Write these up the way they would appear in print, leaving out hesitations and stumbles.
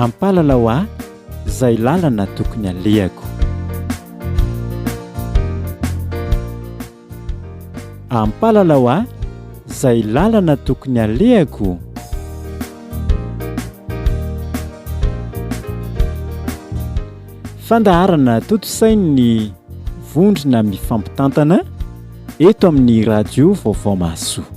Ampalalao ahy zay lalana tokony alehako. Ampalalao ahy zay lalana tokony alehako. Fandaharana tontosain'ny vondrona mifampitantana eto amin'ny Radio Vaovao Mahasoa.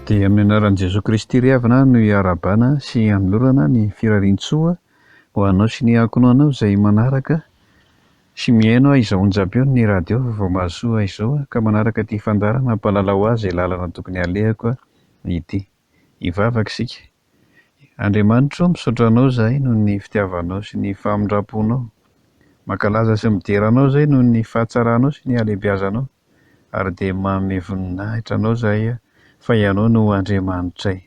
Dia amin'ny anaran'i Jesoa Kristy ry havana no iarahabana sy anolorana ny firarian-tsoa ho anao sy ny ankohonanao izay manaraka sy mihaino izao onjam-peo ny radio vaovao mahasoa izao ka manaraka ity fandaharana hampahalala ho ahy izay lalana tokony halehako ity. Hivavaka isika. Andriamanitra ô, misaotra Anao izahay noho ny fitiavanao sy ny famindram-ponao. Mankalaza sy midera Anao izahay noho ny fahatsaranao sy ny halehibiazanao, ary dia manome voninahitra Anao izahay fa Ianao no Andriamanitray.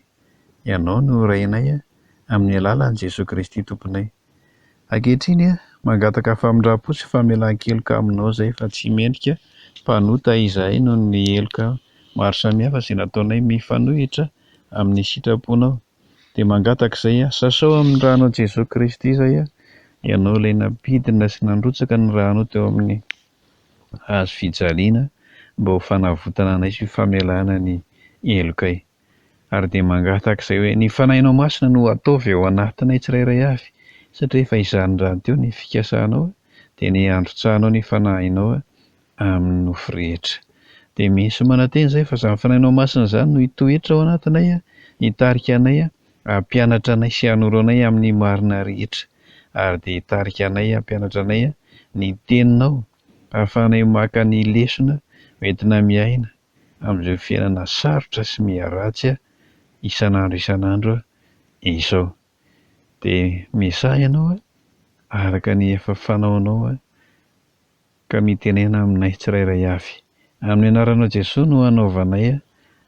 Ianao no Rainay amin'ny alalan'i Jesoa Kristy Tomponay. Ankehitriny, mangataka famindram-po sy famelan-keloka aminao izahay fa tsy mendrika mpanota izahay noho ny heloka maro samihafa izay nataonay mifanohitra amin'ny sitraponao. Dia mangataka izay, sasao amin'ny ranao Jesoa Kristy izay, Ianao ilay nampidina sy nandrotsaka ny ranao teo amin'ny hazo fijaliana mba ho fanavotana anay sy ho famelana ny helokay. Ary dia mangataka izay hoe ny Fanahinao Masina no ataovy ao anatinay tsirairay avy, satria efa izany rahateo ny fikasanao, dia ny handrotsahanao ny Fanahinao amin'ny nofo rehetra. Dia misy manantena izay fa izany Fanahinao Masina izany no hitoetra ao anatinay, hitarika anay, hampianatra anay sy hanoro anay amin'ny marina rehetra. Ary dia hitarika anay, hampianatra anay ny Teninao, hahafahanay maka ny lesona hoentina miaina amin'izao fiainana sarotra sy miha-ratsy isan'andro isan'andro izao. Dia miezaha ianao araka ny efa fanaonao ka mitenena aminay tsirairay avy. Amin'ny anaranao Jesoa no anaovanay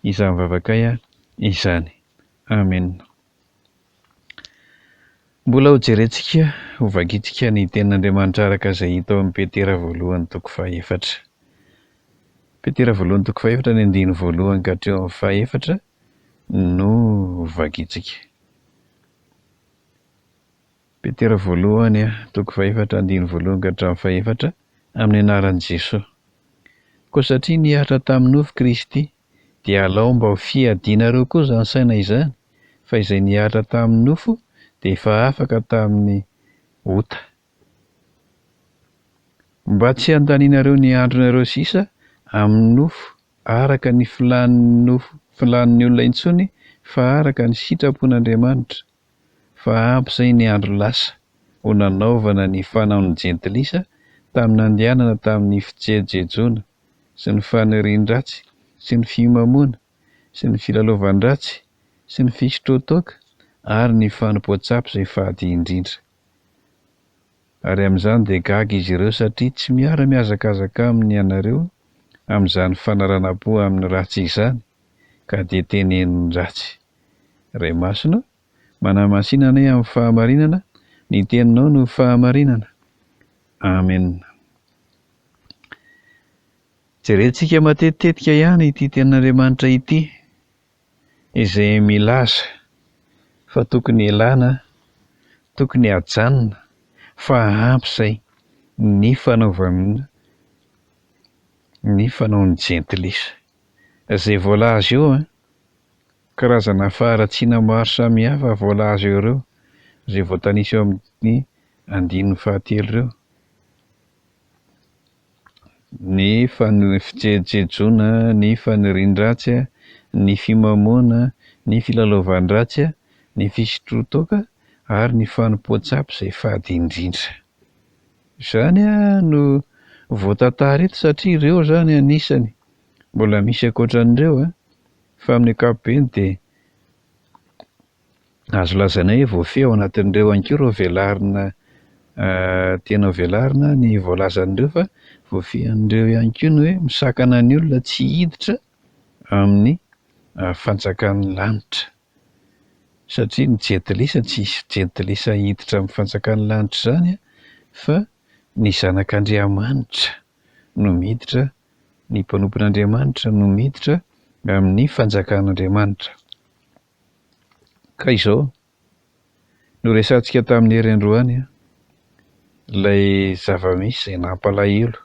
izany vavakay izany. Amena. Mbola hojerentsika, hovakintsika ny Tenin'Andriamanitra araka izay hita ao amin'ny Petera voalohany toko fahefatra. Petera voalohany toko fahefatra ny andininy voalohany ka hatreo amin'ny fahefatra no hovakintsika. Petera voalohany toko fahefatra andininy voalohany ka hatramin'ny fahefatra amin'ny anaran'i Jesoa. Koa satria nihatra tamin'ny nofo Kristy, Dia alao mba ho fiadianareo koa izany saina izany, fa izay nihatra tamin'ny nofo dia efa afaka tamin'ny ota. Mba tsy handanianareo ny andronareo sisa amin'ny nofo araka ny filàn'ny nofo filàn'ny olona intsony fa araka ny sitrapon'Andriamanitra, fa ampy izay ny andro lasa ho nanaovana ny fanaon'ny jentilisa tamin'ny nandehanana tamin'ny fijejojejoana sy ny fanirian-dratsy sy ny fimamoana sy ny filalaovan-dratsy sy ny fisotroan-toaka ary ny fanompoan-tsampy izay fady indrindra. Ary amin'izany dia gaga izy ireo satria tsy miara-mihazakazaka aminy ianareo amin'izany fanaranam-po amin'ny ratsy izany, ka dia teneniny ratsy. Ray Masina ô, manamasina anay amin'ny fahamarinana, ny Teninao no fahamarinana. Amena. Jerentsika matetitetika ihany ity tenin'Andriamanitra ity izay milaza fa tokony elana, tokony hajanona fa ampy izay ny fanaovana ny fanaon'ny jentilisa. Izay voalaza eo an, karazana faharatsiana maro samihafa voalaza eo ireo, izay voatanisa eo amin'ny andininy fahatelo ireo. Ny fijejojejoana, ny fanirian-dratsy, ny fimamoana, ny filalaovan-dratsy, ny fisotroan-toaka ary ny fanompoan-tsampy izay fady indrindra. Izany no voatantara eto satria ireo izany anisany, mbola misy ankoatran'ireo fa amin'ny ankapobeny dia Azo lazaina hoe voafehy ao anatin'ireo ihany koa ireo velarina tiana ho velarina ny voalazan'ireo fa voafehin'ireo ihany koa ny hoe misakana ny olona tsy hiditra amin'ny fanjakan'ny lanitra satria ny jentilisa tsy hisy jentilisa hiditra amin'ny fanjakan'ny lanitra izany fa. ny zanak'Andriamanitra no miditra, ny mpanompon'Andriamanitra no miditra amin'ny fanjakan'Andriamanitra. Ka izao, noresahantsika tamin'ny hery androany ilay zava-misy izay nampalahelo.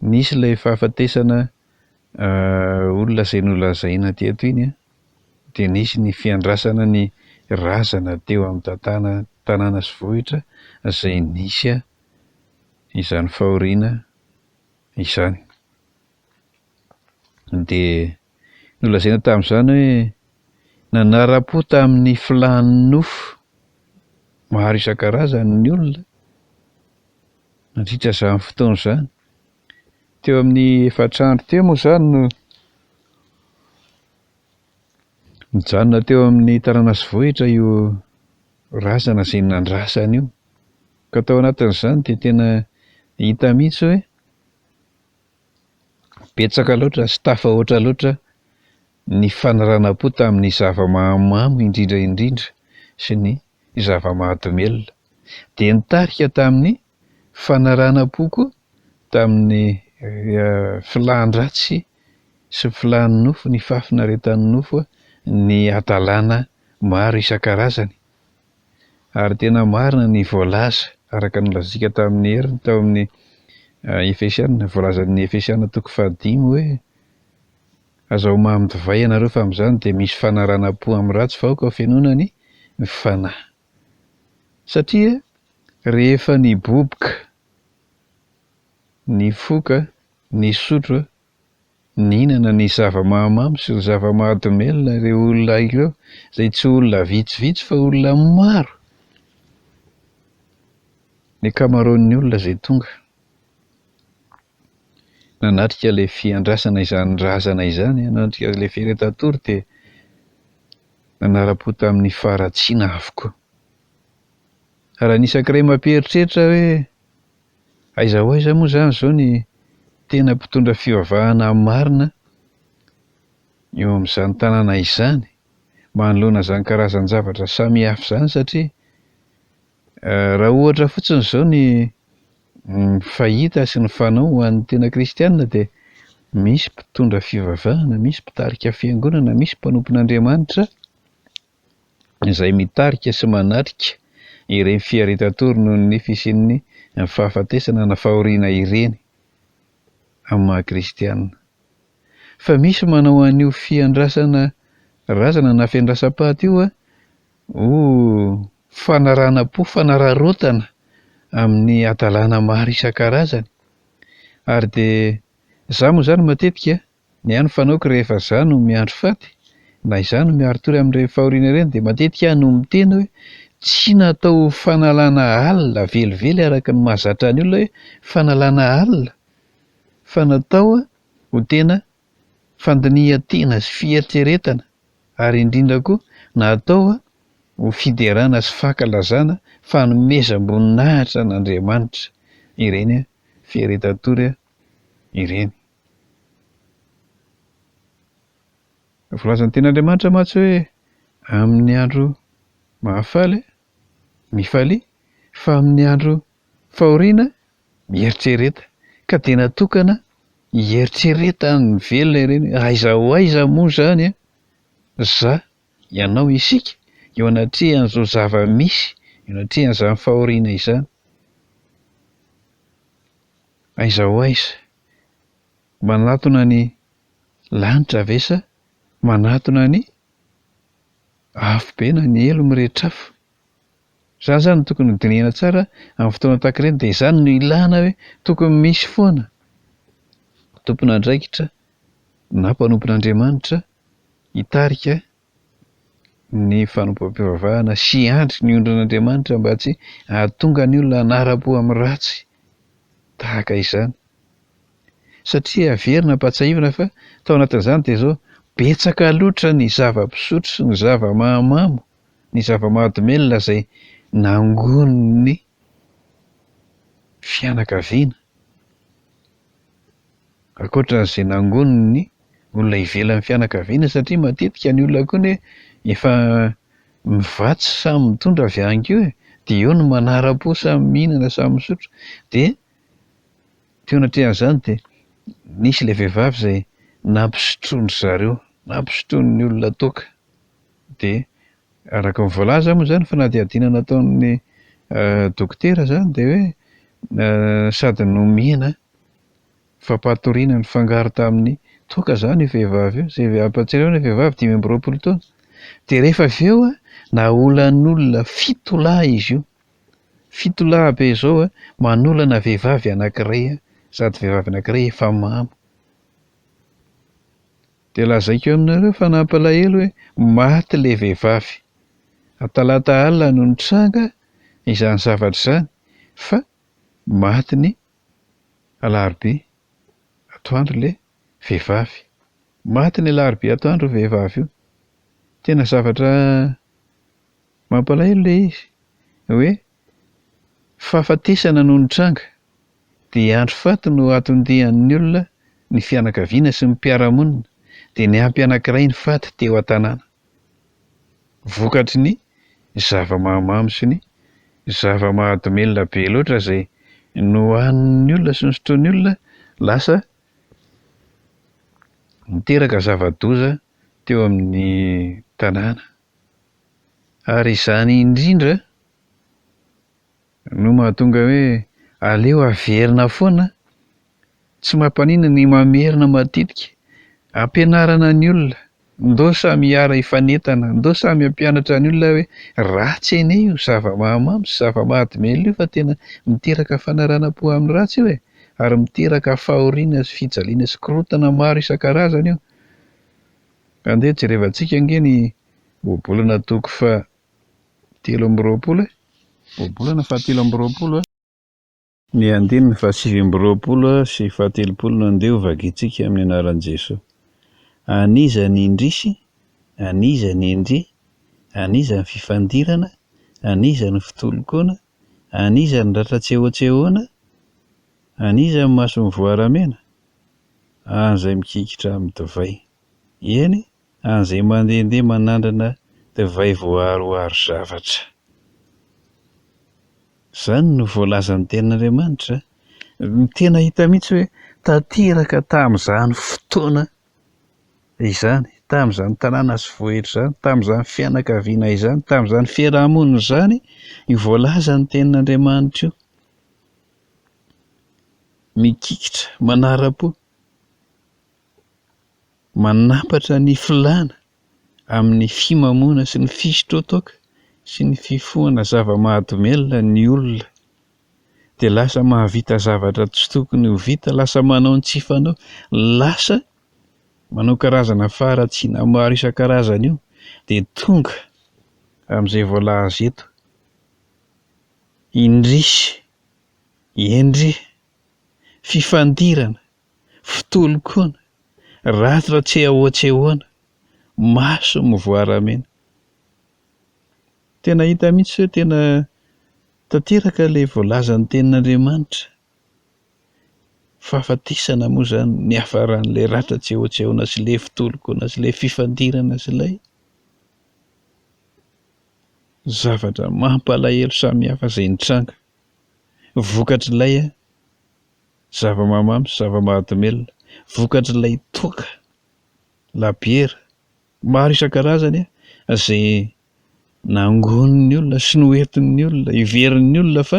Nisy ilay fahafatesana olona izay nolazaina teto iny dia nisy ny fiandrasana ny razana teo amin'ny tantana tanàna sy vohitra izay nisy izany fahoriana izany. Dia nolazaina tamin'izany hoe nanara-po tamin'ny filàn'ny nofo maro isan-karazany ny olona nandritra izany fotoana izany. Teo amin'ny efatra andro teo moa izany no nijanona teo amin'ny tanàna sy vohitra io razana izay nandrasana io. Ka tao anatin'izany dia tena hita mihitsy hoe Betsaka loatra sy tafahoatra loatra ny fanaranam-po tamin'ny zava-mahamamo indrindra indrindra sy ny zava-mahadomelina. Dia nitarika tamin'ny fanaranam-po koa tamin'ny filàn-dratsy sy filàn'ny nofo, ny fahafinaretan'ny nofo, ny hadalana maro isan-karazany. Ary tena marina ny voalaza, araka ny nolazaintsika tamin'ny heriny tao amin'ny Efesiana, voalazan'ny Efesiana toko fahadimy hoe, Aza ho mamy divay ianareo fa amin'izany dia misy fanaranam-po amin'ny ratsy fa aoka ho fenoina ny fanahy. Satria rehefa niboboka, nifoka, nisotro, Nihinana ny zava-mahamamo sy ny zava-mahadomelina ireo olona ireo, izay tsy olona vitsivitsy fa olona maro. Ny ankamaroan'ny olona izay tonga nanatrika ilay fiandrasana izany razana izany, nanatrika ilay fiaretan-tory dia nanara-po tamin'ny faharatsiana avokoa. Raha nisy ankiray mampieritreritra hoe Aiza ho aiza moa izany izao ny tena mpitondra fivavahana marina eo amin'izany tanàna izany manoloana izany karazan-javatra samihafa izany satria raha ohatra fotsiny izao ny fahita sy ny fanao ho an'ny tena kristiana dia misy mpitondra fivavahana, misy mpitarika fiangonana, misy mpanompon'Andriamanitra izay mitarika sy manatrika ireny fiaretan-tory noho ny fisian'ny fahafatesana na fahoriana ireny amin'ny maha kristiana. Fa misy manao an'io fiandrasana razana na fiandrasam-paty io ho fanaranam-po, fanararaotana amin'ny hadalana maro isan-karazany. Ary dia izaho moa izany matetika Ny ahy ny fanaoko rehefa za no miandry faty na izaho no miari-tory amin'ireny fahoriana ireny dia matetika aho no miteny hoe tsy natao ho fanalana alina velively araka ny mahazatra ny olona hoe fanalana alina fa natao ho tena fandinihan-tena sy fieritreretana ary indrindra koa natao ho fiderana sy fankalazana fanomezam-boninahitra an'Andriamanitra ireny fiaretan-tory ireny. Voalazan'ny tenin'Andriamanitra mantsy hoe amin'ny andro mahafaly mifalia fa amin'ny andro fahoriana mieritrereta. Ka dia natokana hieritreretan'ny velona ireny hoe aiza ho aiza moa izany za, ianao, isika eo anatrehan'izao zava-misy, eo anatrehan'izany fahoriana izany. Aiza ho aiza? Manatona ny lanitra ve sa manatona ny afobe na ny helo mirehitra afo? Izany izany no tokony ho dinihina tsara amin'ny fotoana tahaka ireny dia izany no ilana hoe tokony misy foana tompon'andraikitra na mpanompon'Andriamanitra hitarika ny fanompoam-pivavahana sy hiandry ny ondrin'Andriamanitra mba tsy hahatonga ny olona hanara-po amin'ny ratsy tahaka izany. Satria averina ampahatsiahivina fa tao anatin'izany dia izao, betsaka loatra ny zava-pisotro sy ny zava-mahamamo, ny zava-mahadomelina izay nangonin'ny fianakaviana. Ankoatra izay nangonin'ny olona ivelan'ny fianakaviana satria matetika ny olona koa anie efa mivatsy samy mitondra avy any koa e! Dia eo no manara-po samy mihinana samy misotro. Dia teo anatrehan'izany dia nisy ilay vehivavy izay nampisotroin-dry zareo, nampisotroin'ny olona toaka. Dia araka ny voalaza moa izany, fanadihadiana nataon'ny dokotera izany dia hoe sady nomena fampatoriana nifangaro tamin'ny toaka izany io vehivavy io, izay ampahatsiahivina ilay vehivavy 25 taona. Dia rehefa avy eo naolan'olona fito lahy izy io, fito lahy be izao manolana vehivavy anankiray sady vehivavy anankiray efa mamo. Dia lazaiko aminareo fa nampalahelo hoe maty ilay vehivavy. Talata alina no nitranga izany zavatra izany fa maty ny alarobia atoandro ilay vehivavy. Maty ny alarobia atoandro io vehivavy io. Tena zavatra mampalahelo ilay izy hoe fahafatesana no nitranga dia andro faty no atondian'ny olona ny fianakaviana sy ny mpiara-monina dia niampy anankiray ny faty teo an-tanàna vokatry ny zava-mahamamo sy ny zava-mahadomelina be loatra izay nohanin'ny olona sy nosotroin'ny olona lasa niteraka zava-doza teo amin'ny tanàna. Ary izany indrindra no mahatonga hoe aleo averina foana, tsy mampaninona ny mamerina matetika, ampianarana ny olona, ndao samy hiara hifanentana, ndao samy hampianatra ny olona hoe ratsy anie io zava-mahamamo sy zava-mahadomelina io fa tena miteraka fanaranam-po amin'ny ratsy io e, ary miteraka fahoriana sy fijaliana sy korontana maro isan-karazany io. Andeha jerevantsika ange ny ohabolana toko faha 23 e! Ohabolana faha 23 a! Ny andininy faha 29 sy faha 30 no andeha ho vakintsika amin'ny anaran'i Jesoa. An'iza ny indrisy, an'iza ny endrey, an'iza ny fifandirana, an'iza ny fitolokoana, an'iza ny ratra tsehoatsehoana, an'iza ny maso mivoaramena? An'izay mikikitra amin'ny divay. Eny, an'izay mandehandeha manandrana divay voaharoharo zavatra. Izany no voalazan'ny Tenin'Andriamanitra. Ny tena hita mihitsy hoe tanteraka tamin'izany fotoana izany, tamin'izany tanàna sy vohitra izany, tamin'izany fianakaviana izany, tamin'izany fiaraha-monina izany, io voalazan'ny Tenin'Andriamanitra io. Mikikitra, manara-po. Manampatra ny filàna amin'ny fimamoana sy ny fisotroan-toaka sy ny fifohana zava-mahadomelina ny olona. Dia lasa mahavita zavatra tsy tokony ho vita, lasa manao ny tsy fanao, lasa manao karazana faharatsiana maro isan-karazany io, dia tonga amin'izay voalaza eto. Indrisy, endry, fifandirana, Fitolokoana, ratra tsy ahoatsehoana, maso mivoaramena. Tena hita mihitsy hoe tena tanteraka ilay voalazan'ny tenin'Andriamanitra. Fahafatesana moa izany niafaran'ilay ratra tsy ahoatsehoana sy ilay fitolokoana sy ilay fifandirana sy ilay zavatra mampalahelo samihafa izay nitranga vokatr'ilay Zava-mahamamo sy zava-mahadomelina, vokatr'ilay toaka, labiera, maro isan-karazany izay nangonin'ny olona sy noentin'ny olona, heverin'ny olona fa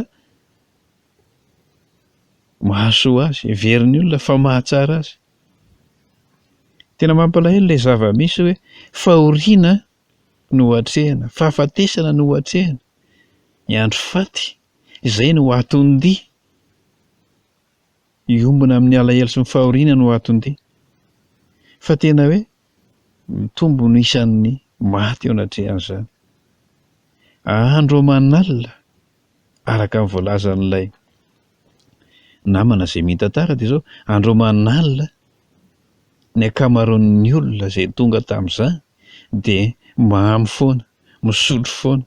mahasoa azy, heverin'ny olona fa mahatsara azy. Tena mampalahelo ilay zava-misy hoe fahoriana no atrehina, fahafatesana no atrehina, ny andro faty izay no aton-dia. Hiombona amin'ny alahelo sy ny fahoriana no aton-dia. Fa tena hoe mitombo ny isan'ny maty eo anatrehan'izany. Andro aman'alina, araka ny voalazan'ilay namana izay mitantara dia izao, andro aman'alina ny ankamaroan'ny olona izay tonga tamin'izany dia mamo foana, misotro foana.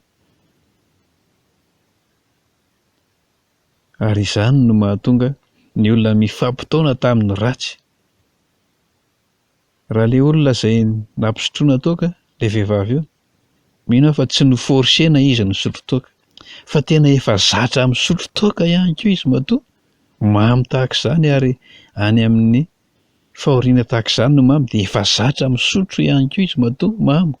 Ary izany no mahatonga ny olona mifampitaona tamin'ny ratsy. Raha ilay olona izay nampisotroina toaka, ilay vehivavy io, mino aho fa tsy no-forcer-na izy nisotro toaka. Fa tena efa zatra misotro toaka ihany koa izy matoa mamo tahaka izany ary any amin'ny fahoriana tahaka izany no mamo dia efa zatra misotro ihany koa izy matoa mamo.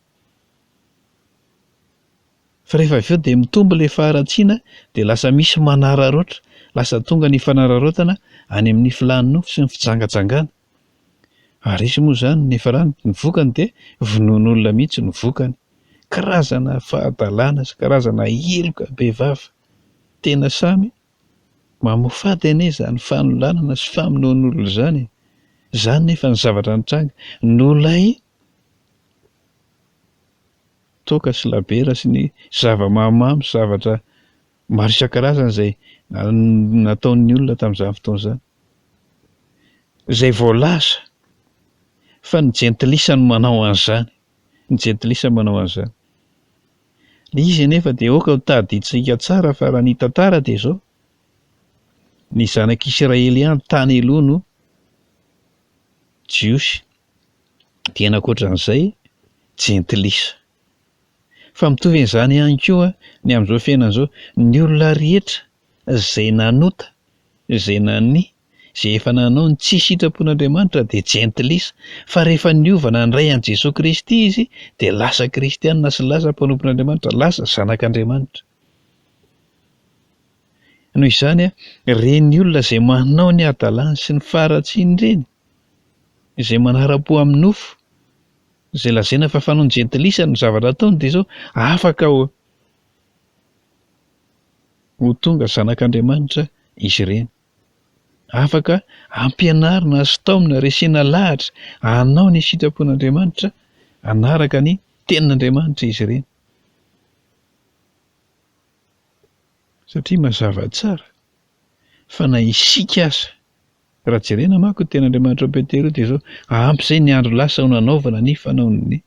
Fa rehefa avy eo dia mitombo ilay faharatsiana dia lasa misy manararaotra, lasa tonga ny fanararaotana any amin'ny filàn'ny nofo sy ny fijangajangana. Ary izy moa izany ny niafarany, ny vokany dia vonoan'olona mihitsy no vokany. Karazana fahadalana sy karazana heloka bevava. Tena samy mamoafady anie izany fanolanana sy famonoan'olona izany e! Izany nefa ny zavatra nitranga noho ilay toaka sy labiera sy ny zava-mahamamo sy zavatra maro isan-karazany izay nataon'ny olona tamin'izany fotoana izany. Izay voalaza fa ny jentilisa no manao an'izany, ny jentilisa manao an'izany. Ilay izy anefa dia aoka ho tadidintsika tsara fa raha ny tantara dia izao, ny zanak'Isiraely ihany tany aloha no Jiosy. Dia ankoatra an'izay, jentilisa. Fa mitovy an'izany ihany koa ny amin'izao fiainana izao, ny olona rehetra izay nanota, izay nania, izay efa nanao ny tsy sitrapon'Andriamanitra dia jentilisa, fa rehefa niova nandray an'i Jesoa Kristy izy dia lasa kristiana sy lasa mpanompon'Andriamanitra, lasa zanak'Andriamanitra. Noho izany, ireny olona izay manao ny hadalany sy ny faharatsiany ireny, izay manara-po amin'ny nofo, izay lazaina fa fanaon'ny jentilisa ny zavatra ataony dia izao, afaka ho ho tonga zanak'Andriamanitra izy ireny. Afaka ampianarina sy taomina, resena lahatra hanao ny sitrapon'Andriamanitra, hanaraka ny tenin'Andriamanitra izy ireny. Satria mazava tsara fa na isika aza Raha jerena manko ny tenin'Andriamanitra ao Petera io dia izao, ampy izay ny andro lasa ho nanaovana ny fanaon'ny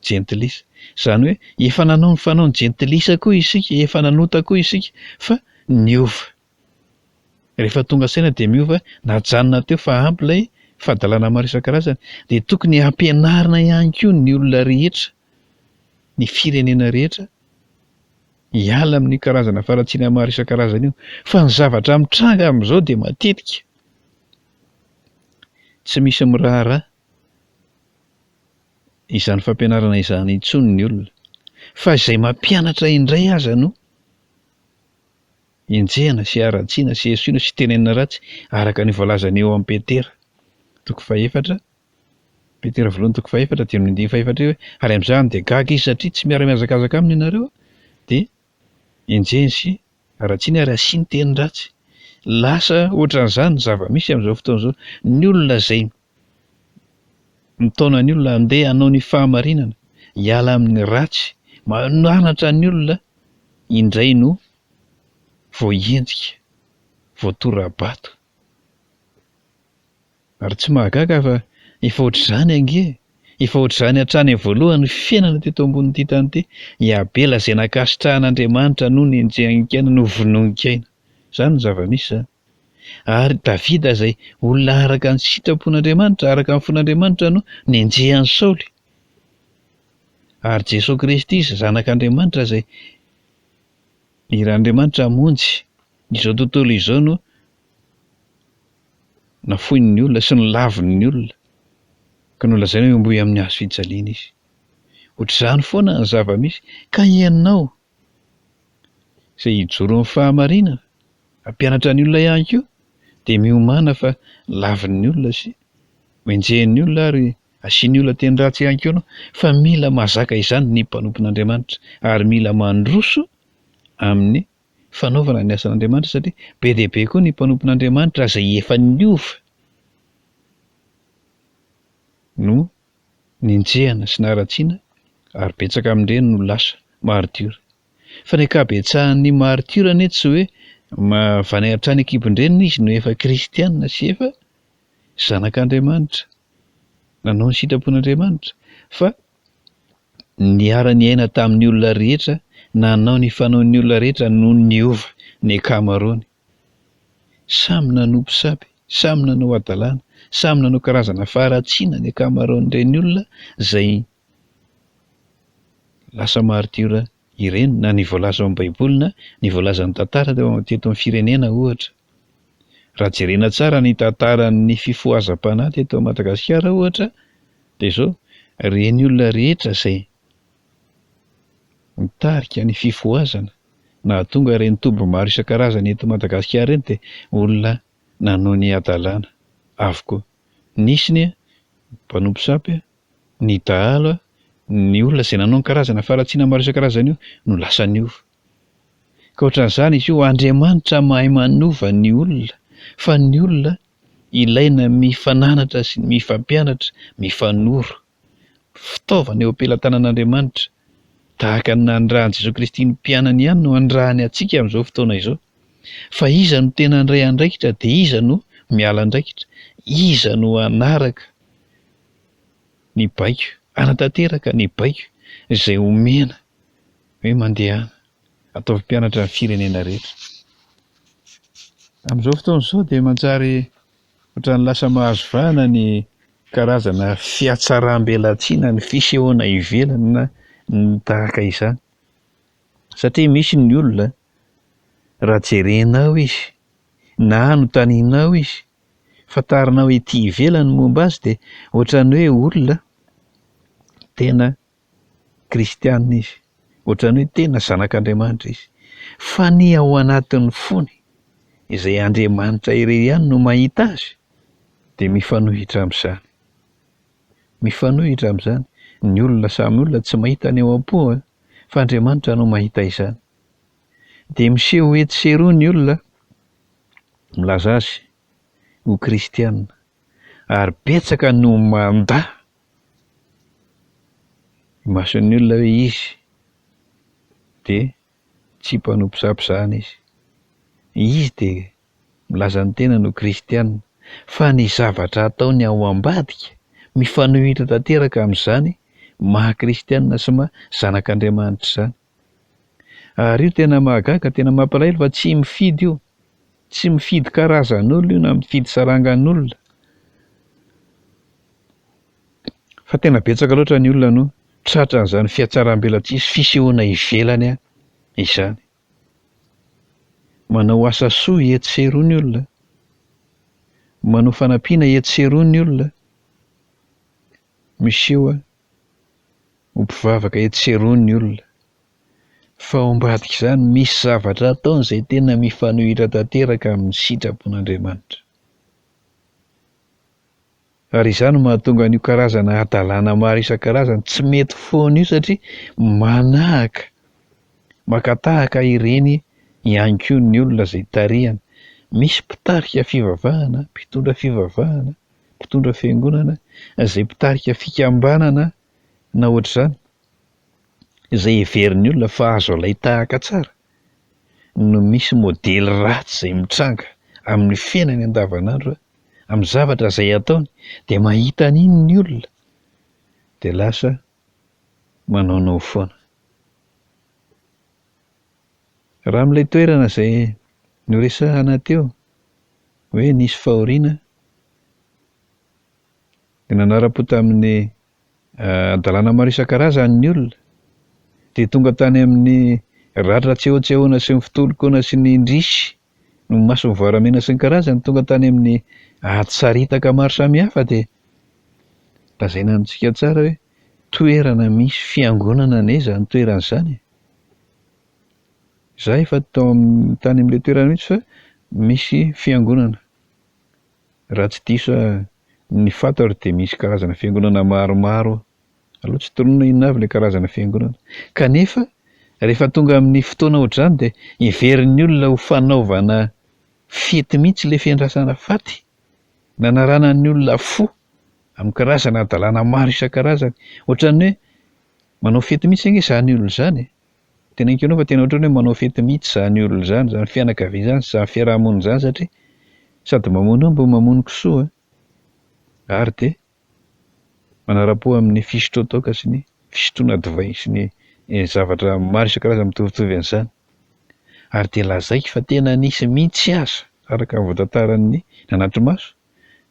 jentilisa. Izany hoe efa nanao ny fanaon'ny jentilisa koa isika, efa nanota koa isika fa niova. Rehefa tonga saina dia miova, najanona teo fa ampy ilay fahadalana maro isan-karazany. Dia tokony hampianarina ihany koa ny olona rehetra, ny firenena rehetra, Hiala amin'io karazana faharatsiana maro isan-karazany io. Fa ny zavatra mitranga amin'izao dia matetika tsy misy miraharaha izany fampianarana izany intsony ny olona. Fa izay mampianatra indray aza no enjehina sy haratsiana sy esoina sy tenenina ratsy araka ny voalazan'i eo amin'i Petera toko fahefatra Petera voalohany toko fahefatra dia amin'ny andininy fahefatra io hoe, ary amin'izany dia gaga izy satria tsy miara-mihazakazaka aminy ianareo, dia enjehiny sy haratsiany ary asiany teny ratsy. Lasa ohatran'izany ny zava-misy amin'izao fotoana izao. Ny olona izay mitaona ny olona handeha hanao ny fahamarinana, hiala amin'ny ratsy, mananatra ny olona indray no voahenjika, voatora-bato. Ary tsy mahagaga fa efa ohatr'izany ange e! Efa ohatr'izany hatrany amin'ny voalohany ny fiainana teto ambonin'ity tany ity. I Abela izay nankasitrahan'Andriamanitra no nenjehin-kaina, novonoin-kaina. Izany no zava-misy izany. Ary Davida izay olona araka ny sitrapon'Andriamanitra, araka ny fon'Andriamanitra no nenjehan'i Saoly. Ary Jesoa Kristy izay Zanak'Andriamanitra izay niran'Andriamanitra hamonjy izao tontolo izao no Nafoin'ny olona sy nolavin'ny olona, ka nolazaina hoe homboy amin'ny hazo fijaliana izy. Ohatr'izany foana ny zava-misy. Ka ianao, izay hijoro amin'ny fahamarinana, hampianatra ny olona ihany koa, dia miomàna fa lavin'ny olona sy hoenjehin'ny olona ary asian'ny olona teny ratsy ihany koa ianao, fa mila mahazaka izany ny mpanompon'Andriamanitra ary mila mandroso amin'ny fanaovana ny asan'Andriamanitra satria be dia be koa ny mpanompon'Andriamanitra izay efa niova no nenjehana sy naratsiana ary betsaka amin'ireny no lasa maritiora. Fa ny ankabetsahan'ny maritiora anie tsy hoe avy any hatrany an-kibon-dreniny izy no efa kristiana sy efa zanak'Andriamanitra, nanao ny sitrapon'Andriamanitra fa Niara-niaina tamin'ny olona rehetra, nanao ny fanaon'ny olona rehetra no niova ny ankamaroany. Samy nanompo sampy, samy nanao hadalana, samy nanao karazana faharatsiana ny ankamaroan'ireny olona izay lasa maritiora. ireny na ny voalaza ao amin'ny Baiboly na ny voalazan'ny tantara teto amin'ny firenena ohatra. Raha jerena tsara ny tantaran'ny fifohazam-panahy teto Madagasikara ohatra dia izao, ireny olona rehetra izay nitarika ny fifohazana nahatonga ireny toby maro isan-karazany eto Madagasikara ireny dia olona nanao ny hadalana avokoa. Nisy ny mpanompo sampy, ny dahalo, ny olona izay nanao ny karazana faharatsiana maro isan-karazany io no lasa niova. Ka ohatran'izany izy io, Andriamanitra mahay manova ny olona, fa ny olona ilaina mifananatra sy mifampianatra, mifanoro. Fitaovana eo am-pelatanan'Andriamanitra, tahaka ny nanirahan'i Jesoa Kristy ny mpianany ihany no anirahany antsika amin'izao fotoana izao. Fa iza no tena handray andraikitra dia iza no miala andraikitra? Iza no hanaraka ny baiko, hanatanteraka ny baiko izay omena hoe mandehana, ataovy mpianatra ny firenena rehetra. Amin'izao fotoana izao dia manjary ohatran'ny lasa mahazo vahana ny karazana fihatsaram-belatsihy na ny fisehoana ivelany na ny tahaka izany. Satria misy ny olona raha jerenao izy na anontanianao izy, fantarinao ety ivelany ny momba azy dia ohatran'ny hoe olona tena kristiana izy, ohatran'ny hoe tena zanak'Andriamanitra izy, fa ny ao anatin'ny fony, izay Andriamanitra irery ihany no mahita azy, dia mifanohitra amin'izany. Mifanohitra amin'izany, ny olona samy olona tsy mahita ny ao am-po an, fa Andriamanitra no mahita izany. Dia miseho etsy sy eroa ny olona milaza azy ho kristiana, ary betsaka no mandà Imason'ny olona hoe izy dia tsy mpanompo sampy izany izy. Izy dia milaza ny tenany ho kristiana fa ny zavatra ataony ao ambadika mifanohitra tanteraka amin'izany maha kristiana sy maha zanak'Andriamanitra izany. Ary io tena mahagaga, tena mampalahelo fa tsy mifidy io. Tsy mifidy karazan'olona io na mifidy sarangan'olona. Fa tena betsaka loatra ny olona no tratran'izany fihatsaram-belatsihy sy fisehoana ivelany izany. Manao asa soa etsy sy eroa ny olona, manao fanampiana etsy sy eroa ny olona, miseho ho mpivavaka etsy sy eroa ny olona. Fa ao ambadik'izany misy zavatra ataony izay tena mifanohitra tanteraka amin'ny sitrapon'Andriamanitra. Ary izany no mahatonga an'io karazana hadalana maro isan-karazany tsy mety foana io satria manahaka, maka tahaka ireny ihany koa ny olona izay tarihana. Misy mpitarika fivavahana, mpitondra fivavahana, mpitondra fiangonana, izay mpitarika fikambanana na ohatr'izany, izay heverin'ny olona fa azo alain-tahaka tsara, no misy modely ratsy izay mitranga amin'ny fiainany andavanandro amin'ny zavatra izay ataony dia mahita an'iny ny olona dia lasa manaonao foana. Raha amin'ilay toerana izay noresahana teo hoe nisy fahoriana dia nanara-po tamin'ny hadalana maro isan-karazany ny olona dia tonga tany amin'ny ratra tsehotsehona sy ny fitolokona sy ny indrisy ny maso mivoaramena sy ny karazany tonga tany amin'ny ady saritaka maro samihafa dia lazaina amintsika tsara hoe toerana misy fiangonana anie izany toerana izany e. Za efa tao amin'ny tany amin'ilay toerana mihitsy fa misy fiangonana. Raha tsy diso aho ny fantaro dia misy karazana fiangonana maromaro Aleo tsy tononina inona avy ilay karazana fiangonana. Kanefa rehefa tonga amin'ny fotoana ohatr'izany dia heverin'ny olona ho fanaovana fety mihitsy ilay fiandrasana faty. Nanaranan'ny olona fo amin'ny karazana hadalana maro isan-karazany. Ohatran'ny hoe manao fety mihitsy ange izany olona izany e. Teneniko anao fa tena ohatran'ny hoe manao fety mihitsy izany olona izany, izany fianakaviana izany, izany fiaraha-monina izany satria sady mamono omby no mamono kisoa ary dia Manara-po amin'ny fisotroan-toaka sy ny fisotroana divay sy ny zavatra maro isan-karazany mitovitovy an'izany. Ary dia lazaiko fa tena nisy mihitsy aza, araka ny voatantaran'ny nanatri-maso,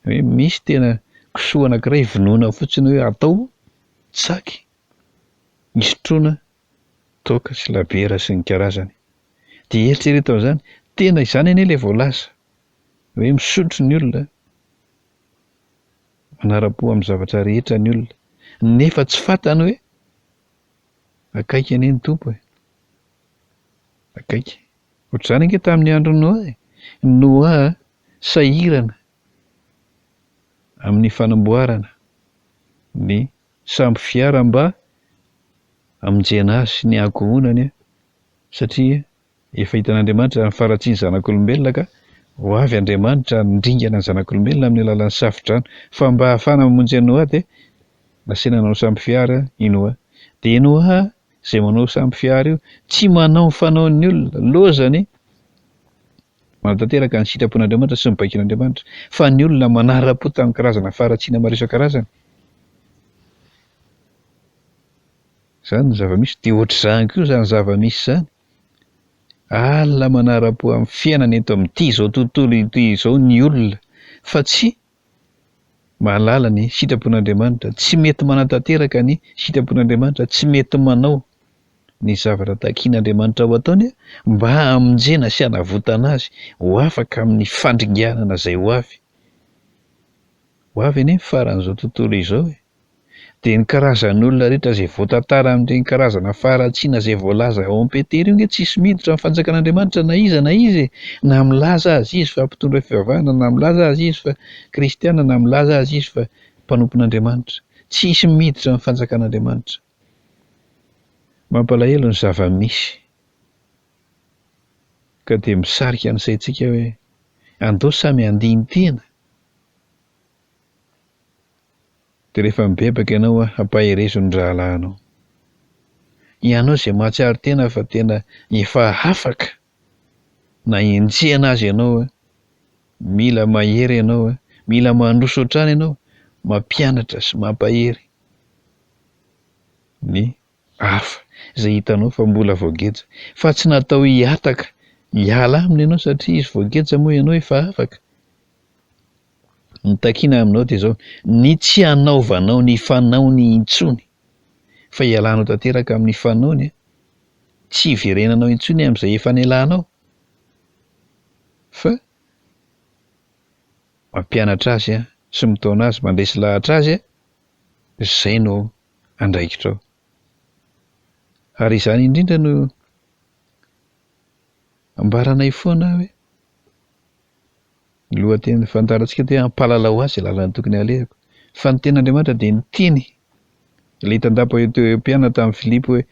hoe misy tena kisoa anankiray vonoina fotsiny hoe atao tsaky hisotroana toaka. toaka sy labiera sy ny karazany. Dia eritrereto amin'izany, tena izany anie ilay voalaza hoe misotro ny olona, manara-po amin'ny zavatra rehetra ny olona, nefa tsy fantany hoe akaiky anie ny Tompo e! Akaiky. Ohatr'izany ange tamin'ny andron'i Noa e! Noa sahirana amin'ny fanamboarana ny sambo fiara mba hamonjena azy sy ny ankohonany satria efa hitan'Andriamanitra ny faharatsian'ny zanak'olombelona ka ho avy Andriamanitra handringana ny zanak'olombelona amin'ny alalan'ny safodrano fa mba hahafahana mamonjy an'i Noa dia nasaina nanao sambo fiara i Noa. Dia i Noa izay manao sambo fiara io tsy manao ny fanaon'ny olona, lozany Manatanteraka ny sitrapon'Andriamanitra sy ny baikon'Andriamanitra, fa ny olona manara-po tamin'ny karazana faharatsiana maro isan-karazany. Izany ny zava-misy. Dia ohatr'izany koa izany zava-misy izany. Alina manara-po amin'ny fiainana eto amin'ity izao tontolo ity izao ny olona, fa tsy mahalala ny sitrapon'Andriamanitra, tsy mety manatanteraka ny sitrapon'Andriamanitra, tsy mety manao ny zavatra takian'Andriamanitra ho ataony mba hamonjena sy hanavotana azy ho afaka amin'ny fandringanana izay ho avy. Ho avy anie ny faran'izao tontolo izao e! Dia ny karazan'olona rehetra izay voatantara amin'ireny karazana faharatsiana izay voalaza ao amin'ny Petera io nge tsisy miditra amin'ny fanjakan'Andriamanitra na iza na iza e! Na milaza aza izy fa mpitondra fivavahana, na milaza aza izy fa kristiana, na milaza aza izy fa mpanompon'Andriamanitra. Tsisy miditra amin'ny fanjakan'Andriamanitra. Mampalahelo ny zava-misy. Ka dia misarika ny saintsika hoe andao samy handini-tena. Dia rehefa mibebaka ianao ampaherezo ny rahalahinao. Ianao izay mahatsiaro tena fa tena efa afaka na enjehina aza ianao, mila mahery ianao, mila mandroso hatrany ianao, mampianatra sy mampahery ny hafa izay hitanao fa mbola voageja. Fa tsy natao hihataka hiala aminy ianao satria izy voageja moa ianao efa afaka. Ny takiana aminao dia izao, ny tsy hanaovanao ny fanaony intsony, fa hialanao tanteraka amin'ny fanaony, tsy hiverenanao intsony amin'izay efa nialanao, fa mampianatra azy sy mitaona azy, mandresy lahatra azy, izay no andraikitrao. Ary izany indrindra no ambaranay foana hoe, Ny lohatenin'ny fandaharantsika dia Ampahalalao ahy izay lalana tokony halehako. Fa ny tenin'Andriamanitra dia niteny ilay tandapa Etiopiana tamin'i Filipo hoe,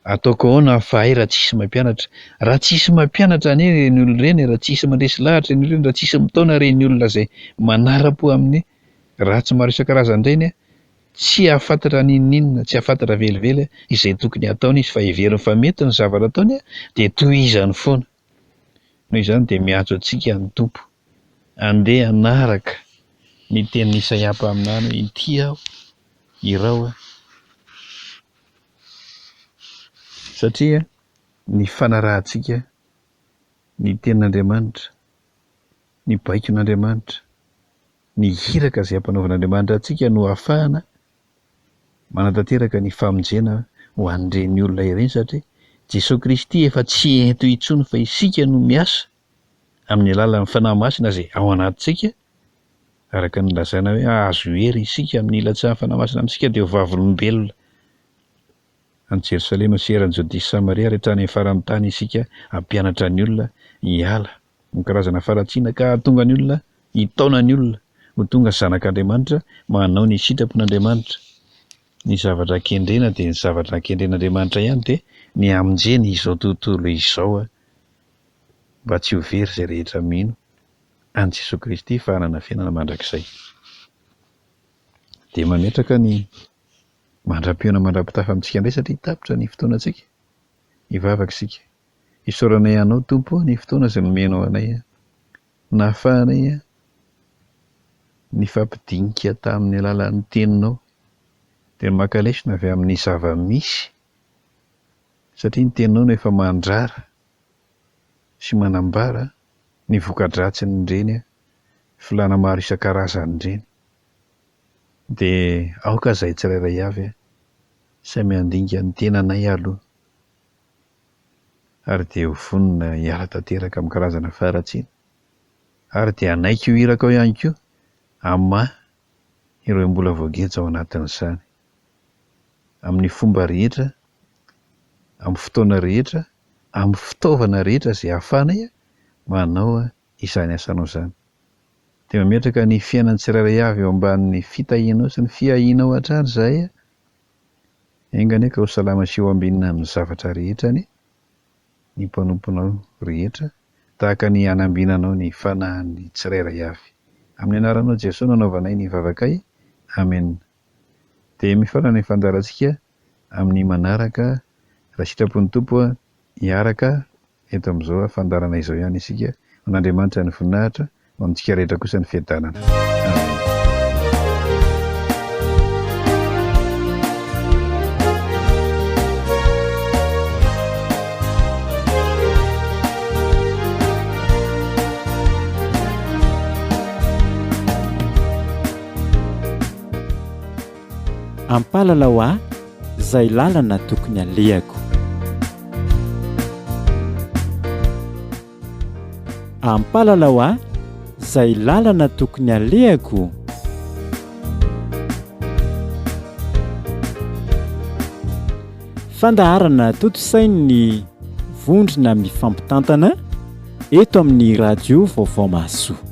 Ataoko ahoana ny fahay raha tsisy mampianatra? Raha tsisy mampianatra anie ireny olona ireny, raha tsisy mandresy lahatra ireny olona ireny, raha tsisy mitaona ireny olona izay manara-po amin'ny ratsy maro isan-karazany ireny, tsy hahafantatra n'inon'inona, tsy hahafantatra velively izay tokony hataony izy fa heveriny fa mety ny zavatra ataony dia tohizany foana. Noho izany dia miantso antsika ny Tompo handeha hanaraka ny tenin'i Isaia mpaminany hoe, Inty aho, iraho aho. Satria ny fanarahantsika ny tenin'Andriamanitra, ny baikon'Andriamanitra, ny iraka izay ampanaovin'Andriamanitra antsika no ahafahana manatanteraka ny famonjena ho an'ireny olona ireny satria Jesoa Kristy efa tsy ento intsony fa isika no miasa amin'ny alalan'ny Fanahy Masina izay ao anatintsika araka ny lazaina hoe hahazo hery isika amin'ny hilatsahan'ny Fanahy Masina amintsika dia ho vavolombelona any Jerosalema sy eran'i Jodia sy Samaria ary hatrany amin'ny faran'ny tany isika hampianatra ny olona hiala ny karazana faharatsiana ka hahatonga ny olona hitaona ny olona ho tonga zanak'Andriamanitra manao ny sitrapon'Andriamanitra. Ny zavatra kendrena dia ny zavatra kendren'Andriamanitra ihany dia ny hamonjeny izao tontolo izao mba tsy ho very izay rehetra mino an'i Jesoa Kristy fa hanana fiainana mandrakizay. Dia mametraka ny mandra-pihaona mandra-pitafa amintsika indray satria tapitra ny fotoanantsika. Hivavaka isika. Isaoranay Anao Tompo o ny fotoana izay nomenao anay nahafahanay nifampidinika tamin'ny alalan'ny Teninao dia maka lesona avy amin'ny zava-misy satria ny Teninao no efa mandrara sy manambara ny voka-dratsin'ireny filàna maro isan-karazany ireny dia aoka izahay tsirairay avy samy handinika ny tenanay aloha. Ary dia ho vonona hiala tanteraka amin'ny karazana faharatsiana. Ary dia hanaiky ho iraka ao ihany koa hamaha ireo mbola voageja ao anatin'izany. Amin'ny fomba rehetra, amin'ny fotoana rehetra, amin'ny fitaovana rehetra izay ahafahanay manao izany asanao izany. Dia mametraka ny fiainan'ny tsirairay avy eo ambanin'ny fitahianao sy ny fiahianao hatrany izahay. Enga anie ka ho salama sy ho ambinina amin'ny zavatra rehetra anie ny mpanomponao rehetra, tahaka ny hanambinanao ny fanahin'ny tsirairay avy. Amin'ny anaranao Jesoa no anaovanay ny vavakay. Amena. Dia mifarana ny fandaharantsika amin'ny manaraka raha sitrapon'ny Tompo hiaraka Eto amin'izao fandaharana izao ihany isika, ho an'Andriamanitra ny voninahitra, ho amintsika rehetra kosa ny fiadanana. Amena. Ampalalao ahy Zay lalana tokony alehako. Ampalalao ahy zay lalana tokony alehako. Fandaharana tontosain'ny vondrona mifampitantana eto amin'ny radio Vaovao Mahasoa.